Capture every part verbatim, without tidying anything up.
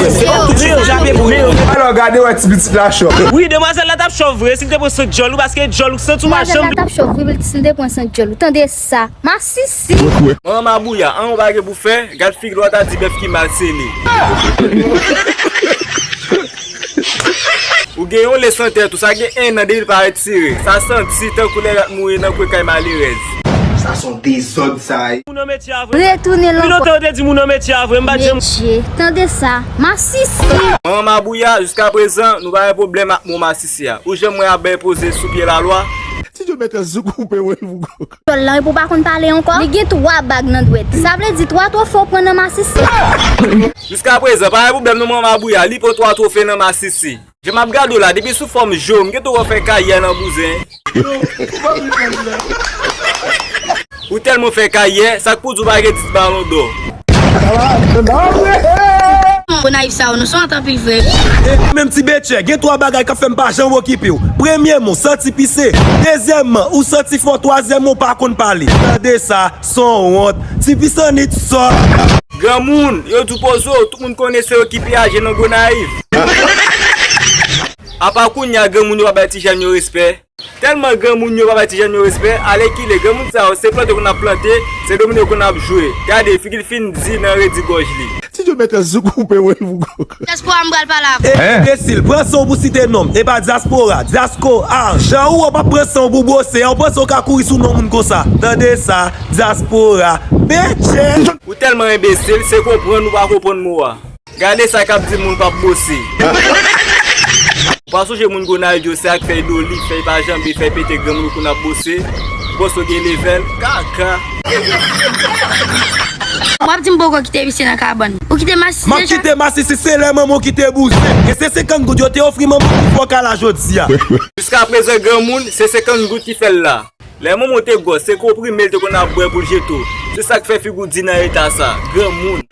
Yo, yo, yo. Alò, gade wè ti pitit la chòv. Wi, demwazèl la t ap chòv vre si l te pran sant djòl ou, paske djòl ou santi w pa janm. Demwazèl la t ap chòv vre si l te pran sant djòl ou. Tande sa. Masisi. Manman mabouya, an ou pa gen pou fè, gad figi lwa ta di bèf ki mal sele. Ou gen yon le san tèt ou, sa gen en an depi l pa retire. Sa santi tankou lè rat mouri nan kwen kay malerèz. Sa se yon dezòd sa ye. Moun nan metye a vre. Retounen Pi lankò. Lontan yo te di moun nan metye a vre, m pa t janm. Mesye, tande sa. Masisi. Manman mabouya, jiska prezan, nou pa gen pwoblèm ak mo masisi a. Ou janm wè a bay poze sou pye lalwa? Ti Djo mèt an sou koupe wè l pou kòk. Djòl lan epi w pa konn pale ankò. Li gen twa bag nan dwèt. Sa vle di twa twofe w pran nan masisi. Jiska prezan, pa gen pwoblèm non manman mabouya, li pran twa twofe nan masisi. Jan m ap gade w la, depi sou fòm je w, m gentan wè w fè karyè nan bouzen. Ou tèlman fè karyè, sa k pou di w pa gen dis balon dò. Gonayiv sa yo, nou santi anpil vre. E menm ti Betchè, gen twa bagay k ap fè m pa janm okipe w. Premyèman, w santi pise. Dezyèmman, ou santi fò. Twazyèmman, ou pa konn pale. Tande sa, se yon wont. Ti pisannit sòt. Granmoun, yo di w poze w, tout moun konnen se yo ki pi aje nan Gonayiv. Apa kounye a granmoun yo pa bay ti jèn yo respè? Tèlman granmoun yo pa bay ti jèn yo respè, alèkile granmoun sa yo se plante yo konn ap plante, se domine yo konn ap jwe. Gade figi l fin di nan redi gòj li. Ti Djo mèt an sou koupe wè l pou kòk. Dyaspora m pral pale avè w. E enbesil, pran san w pou site non m. E pa dyaspora, dyasko a. Jan ou wè w p ap pran san w pou bwose a, ou panse w ka kouri sou non moun konsa. Tande sa, dyaspora. Betchè. Ou tèlman enbesil, se konprann ou pa konprann mo a. Gade sa k ap di moun p ap bwose. Ou pa sonje moun Gonayiv yo se ak fèy doli, fèy pa janbe, fèy pete granmoun ou konn ap bwose. Bwose w gen levèl, kaka. W ap di m poko kite misye nan kabann. Ou kite masisi M ap deja? Kite masisi se lè manman w kite bouzen. E se senkant goud yo te ofri manman w pou fè w ka la jodi a. Jiska prezan granmoun, se senkant goud ki fè l la. Lè manman w te gwòs, se konprime l te konn ap bwè pou l jete w. Se sa k fè figi w di nan eta sa. Granmoun.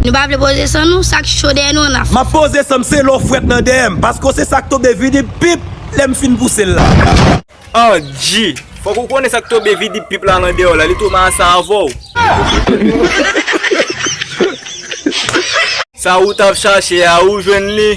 Nou pa vle poze san nou, sa k cho dèyè nou an afè. M ap poze san m se lè w frèt nan dèyè m, paske w se sa k tonbe vide pip lè m fin pouse l la. Anji, fòk ou konnen sa k tonbe vide pip la nan dèyè w la, li tou malsa avè w. Sa ou t ap chache a, ou jwenn li.